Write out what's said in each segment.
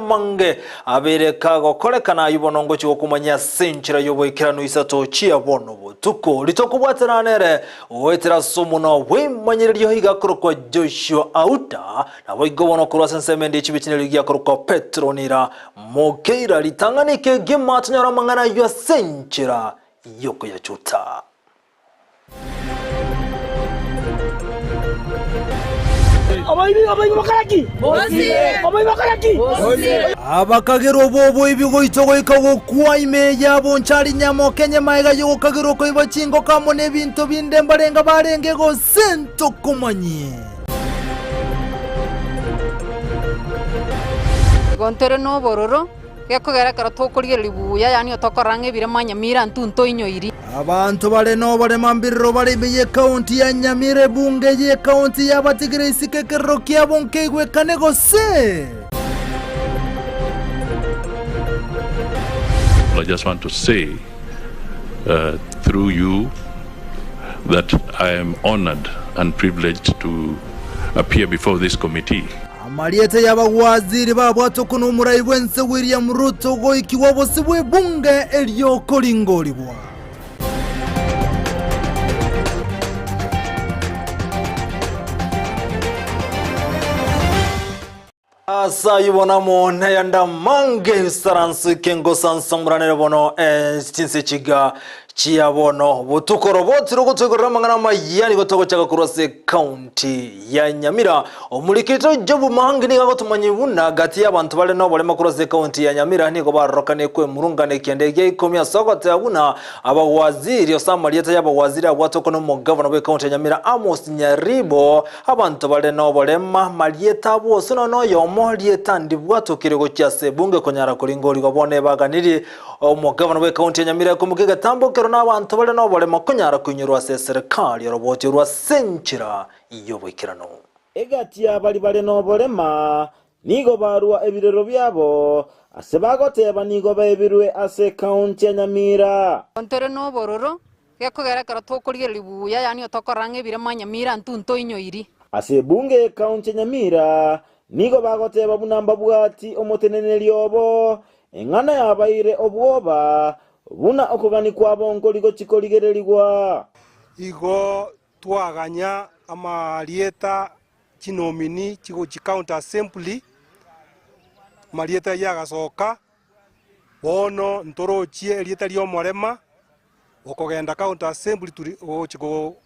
amange abeire kagokorekana ayio bono ngochia gokomanyia ase enchera y'oboikeranu isato chia bono botuko. Ritokobwatana nere goetera ase omonwa bw'emanyererio iga akorokwa Joshua Auta, naboigo bono korwa ase ensemo ende echibe chinerio giakorokwa Petronila Mokeira. Ritang'ani kegima tonyore amang'ana ayio ase enchera y'okoyachuta. Abakagerwa b'oboibi goitwa goika gokwa ime yabo nchari nyamokenye magega y'ogokagerwa koiba chingoko amo n'ebinto binde mbarenge barenge gose ntokomanyie. Igo ntore nobororo, gekogera ekero tokorigereria buya, yaani otokorora ng'a ebirema Nyamira intwe ntoinyoiri. Abanto bare noborema mbirero bare ime y'ekaunti ya Nyamira ebunge y'ekaunti yabatigire isiko ekerero kiabo nkeigwekane gose. I just want to say through you that I am honoured and privileged to appear before this committee. Amarieta y'abawaziri babwatokwa nomorai bw'ense William Ruto goikigwa obosio bw'ebunge erio koringorigwa. Ase ayio bono amo nayande amange isaransoike ngosansamoranere bono chinse chiga chia bono botuko roboti rogotoigorera amang'ana amaya nigo togochaka korwa ase ekaunti ya Nyamira. Omorikito Job Mahangi nigo agotomanyia buna gati y'abanto bare noborema korwa ase ekaunti ya Nyamira nigo barorokanie kwemurungana ekianda gia ikomi ase ogoteba buna abawaziri ase amarieta y'abawaziri abwatokwa nomogavana bw'ekaunti ya Nyamira Amos Nyaribo Abanto bare noborema, marieta abo ase nonya noyomo, rieta ndibwatokire gochia ase ebunge konyara koringorigwa. Bono ebaganirie omogavana bw'ekaunti ya Nyamira komokia egetambo ekero na abanto bare noborema konyara koinyorwa ase eserekari oroboti orwo ase enchera y'oboikeranu. Egati y'abaria bare noborema nigo barua ebirero biabo, ase bagoteba nigo baebirwe ase ekaunti ya Nyamira. Ntore nobororo, Gekogera ekero tokorigereria buya, yaani otokorora ng'a ebirema Nyamira intwe ntoinyoiri. Ase ebunge y'ekaunti ya Nyamira nigo bagoteba buna mbabwati omoteneneri obo, eng'ana yabaire obwoba buna okogania kwabo nkori gochi korigererigwa. Igo twaganya amarieta chinomini chigochi county assembly, amarieta ayio agasoka, bono ntorochie erieta ri'omorema. Okogenda county assembly turi gochi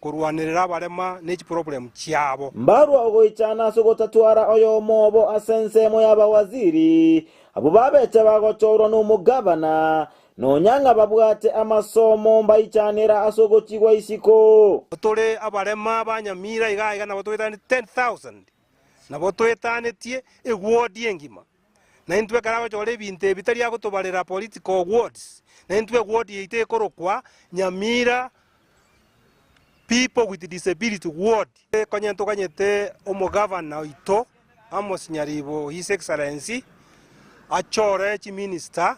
korwanerera abarema ne chiproblem chiabo. Mbarwa ogoichana ase ogotatwara oyomo obo ase ensemo y'abawaziri, abwo babeche bagochorwa nomogavana, nonya ng'a babwate amasomo mbaichanera ase ogochigwa isiko. Tore abarema ba Nyamira iga iga nabo toetanie 10,000, nabo toetanetie eward engima. Na intwe ekero agochora ebinto ebi tari agotobarera political wards, na intwe eward yaito ekorokwa Nyamira people with disability ward. Konya ntoganyete omogavana oito Amos Nyaribo His Excellency achore chiminister,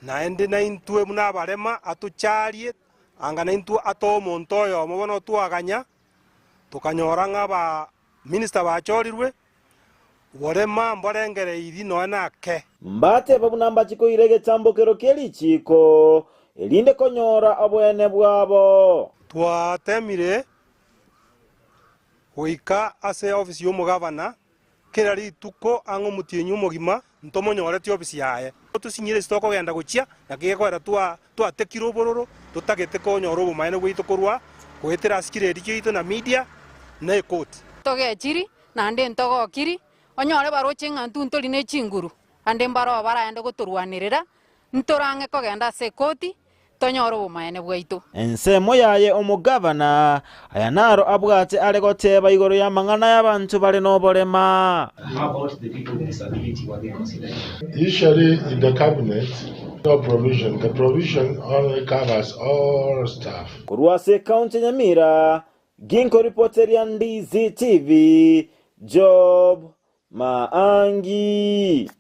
naende naintwe buna abarema atocharie anga naintwe atoe omonto oyomo bono twaganya, tokanyora ng'a aba minister bachorirwe, Borema mborengereiri nonya nake. Mbatebe buna mbache koira egetambokero kie richiiko, erinde konyora oboene bwabo. Twatemire goika ase ofisi y'omogavana kera rituko ang'e omotienyi omogima, ntomonyoreti ofisi yaye. Tosinyire ase tokogenda gochia, naki gekoera twatekire obororo, totagete konyora obomaene bwaito korwa goetera ase chiredio chiaito na media na ekoti. Togechiri, naende ntogokiri, onyore baroche ng'a intwe ntori ne chinguru, ande mbaroo baraende gotorwanerera, ntorang'e kogenda ase ekoti, tonyore obomaene bwaito. Ensemo yaye omogavana, aya naro abwate are goteba igoro y'amang'ana y'abanto bare noborema. How about the people with disability, were they considered? Usually in the cabinet, no provision, the provision only covers all staff. Korwa ase ekaunti ya Nyamira, Ginkoripoteria Ndizi TV, Job Maangi.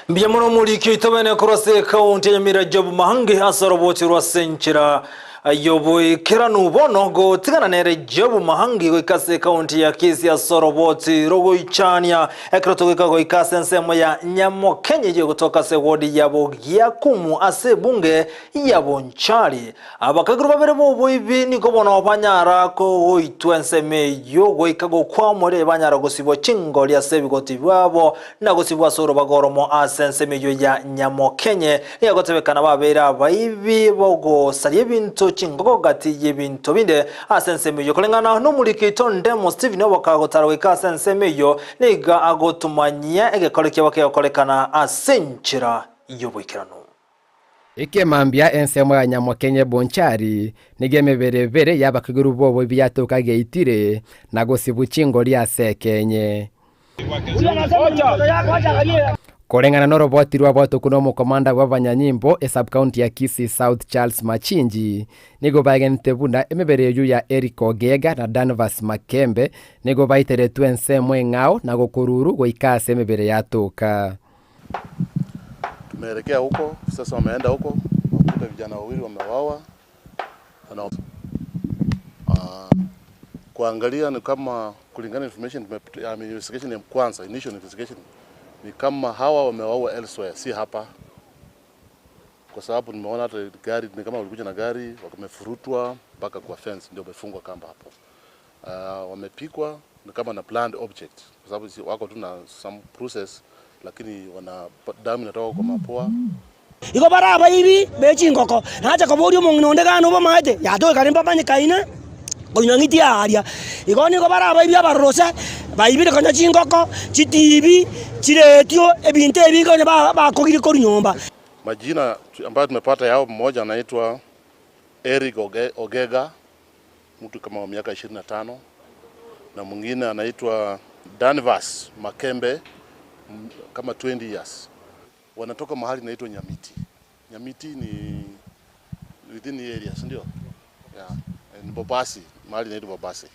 Mbuya mono omoriki oito bene korwa ase ekaunti ya Nyamira Job Mahangi ase oroboti rwa ase enchera. Yoboikeranu bono gotigana nere Job Mahangi goika ase ekaunti ya Kisii ase oroboti rogoichania ekero togoika goika ase ensemo ya Nyamokenye eyio egotoka ase ewodi ya Bogiakumu ase ebunge ya Bonchari. Abakagirwa babere b'oboibi nigo bono banyara kogoitwa ensemo eyio goika gokwa omorero banyara gosibwa chingori ase ebigoti biabo na gosibwa ase orobaga oromo ase ensemo eyio ya Nyamokenye. Nigo egotebekana babeire abaibi bogosaria ebinto chingoko gati y'ebinto binde ase ensemo eyio. Koreng'ana nomoriki oito Ndemo Stephen obokagotara goika ase ensemo eyio, nigo agotomanyia egekore kiabo kegokorekana ase enchera y'oboikeranu. Ekemambia ensemo ya Nyamokenye Bonchari, nigo emebere ebere y'abakegeru b'oboibi yatoka geitire na gosibwa chingori ase ekenye. Koreng'ana noroboti rwa botuko na omokomanda bw'abanyanyimbo esub-county ya Kisii South Charles Machinji, nigo baegenete buna emebere eyio ya Eric Ogega na Danvas Makembe nigo baiteretwe ensemo eng'ao na gokoruru goika ase emebere yatoka. Tumeelekea huko sasa, wameenda huko wakuta vijana wawili wamewawa na kuangalia ni kama kulingana information I mean, investigation ya kwanza initial investigation ni kama hawa wamewaua elsewhere, si hapa, kwa sababu nimeona hata gari ni kama walikuja na gari wamefurutwa mpaka kwa fence, ndio wamefungwa kamba hapo. Wamepikwa ni kama na blunt object, kwa sababu si- wako tu na some process, lakini wana damu inatoka kwa mapua. Igo bare abaibi be chingoko, nacha koboria omong'ina onde gana obamaete, yatogekane mbamanyekaine koinywa ng'iti aaria. Igo nigo bare abaibi abarorose, baibire konya chingoko, chitibi, chiretio, ebinto ebi konya bakogirie korwa nyomba. Majina ambayo tumepata yao, mmoja anaitwa Eric Ogega, mtu kama wa miaka 25, na mwingine anaitwa Danvas Makembe, kama 20 years. Wanatoka mahali inaitwa Nyamiti. Nyamiti ni within the area, si ndio? Yeah. Ni Bobasi, mahali inaitwa Bobasi.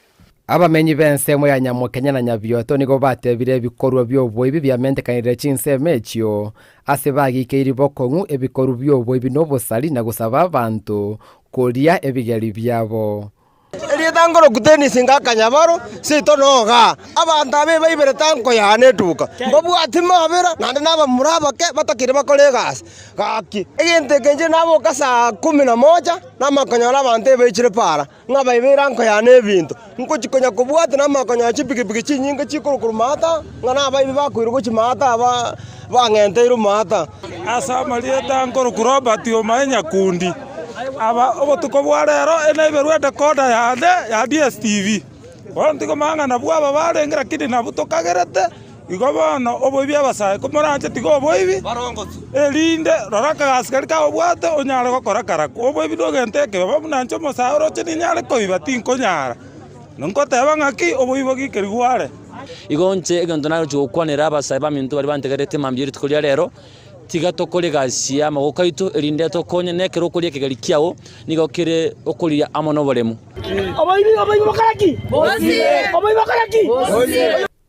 Abamenyi b'ensemo ya Nyamokenya na Nyabioto nigo batebire ebikorwa bi'oboibi biamentekanire chinsemo echio, ase bagikeiri bokong'u ebikorwa bi'oboibi na obosari na gosaba abanto koria ebigeri biabo. Erieta nkoroku Dennis ngakanyabaro, seito nogaa. Abanto aba ebaiberete anko yane eduka, mbabwati mabera, naende nabamura abake batakire bakore egasi. Gaki, egento eke inche naboka saa kumi na moja, namanya konyora abanto ebaichire para, ng'a baibeire anko yane ebinto. Nkochi konya kobwatia namanya konyora chipikipiki chinyinge chikorwa maata, ng'a nabaibi bakoirwa gochia maata aba bang'enteirwe maata. Ase amarieta nkorokwa Robert Omae Nyakundi. Aba obotuko bwa rero enaiberwe edecoder yane ya DSTV. Bono ntigomanya ng'a nabwo aba barenge lakini nabwo tokagerete, igo bono oboibi abasae komoranche tiga oboibi, erinde rora akagasi karia kagobwate onyare gokora karakwo. Oboibi nogento ekebe, buna inche omosae oroche ninyare koiba tinkonyara. Nkoteba ng'aki oboibo gikerigwe are. Igo inche egento nagochia gokwanera abasae baminto baria bantegererete mambia rituko ria rero, tiga tokore egasi y'amaboko aito, erinde tokonye, na ekero okoria ekegeri kiao, nigo kere okoria amo noboremu.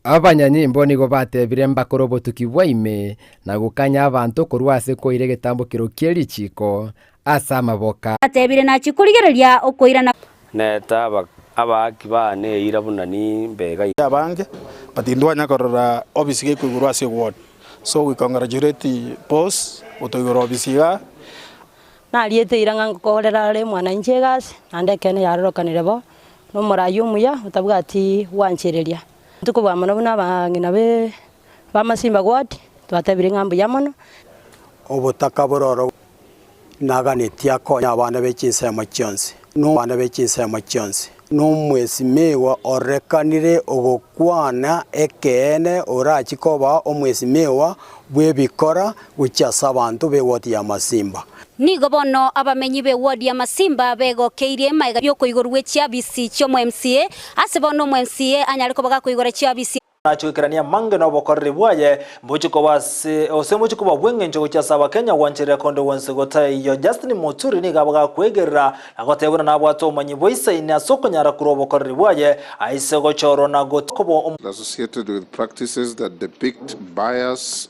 Abanyanyimbo nigo batebire mbakore obotuki bwa ime, na gokanya abanto korwa ase koira egetambokero kie richiiko ase amaboka. Atebire nachie korigereria okoirana. Neta abaaki baane eira buna nimbe iga. Abange but intwanya korora office gekoigorwa ase eward so we congratulate boss gotoigora office igaa. Nariete eira ng'a ngokorera are mwananchi egasi, naende ekeene yarorokanire bo, na omoraia omuya otabwati gwanchereria. Intwe mono buna abang'ina be b'amasimba ward, twatebire ng'a mbuya mono. Obotaka bororo naganetie akonye abana be chinsemo chionsi, abana be chinsemo chionsi, nomwesimigwa orekanire ogokwana ekeene orachie koba omwesimigwa bw'ebikora gochia ase abanto b'ewodi ya Masimba. Nigo bono abamenyi b'ewodi ya Masimba begokeirie magega y'okoigorwa chiabisi chi'omo MCA ase bono omo MCA anyare koba gakoigora chiabisi. Nachoikerania amange na obokoreri bwaye, mbochie koba ase gose mbochie koba bw'engencho gochia ase Abakenya gwancherera konde gwonsi gotaiyo. Justin Muturi nigo abe gakwegerera na goteba buna nabwate obomanyi bwaisaine ase okonyara korwa obokoreri bwaye aise gochorwa na koba Associated with practices that depict bias.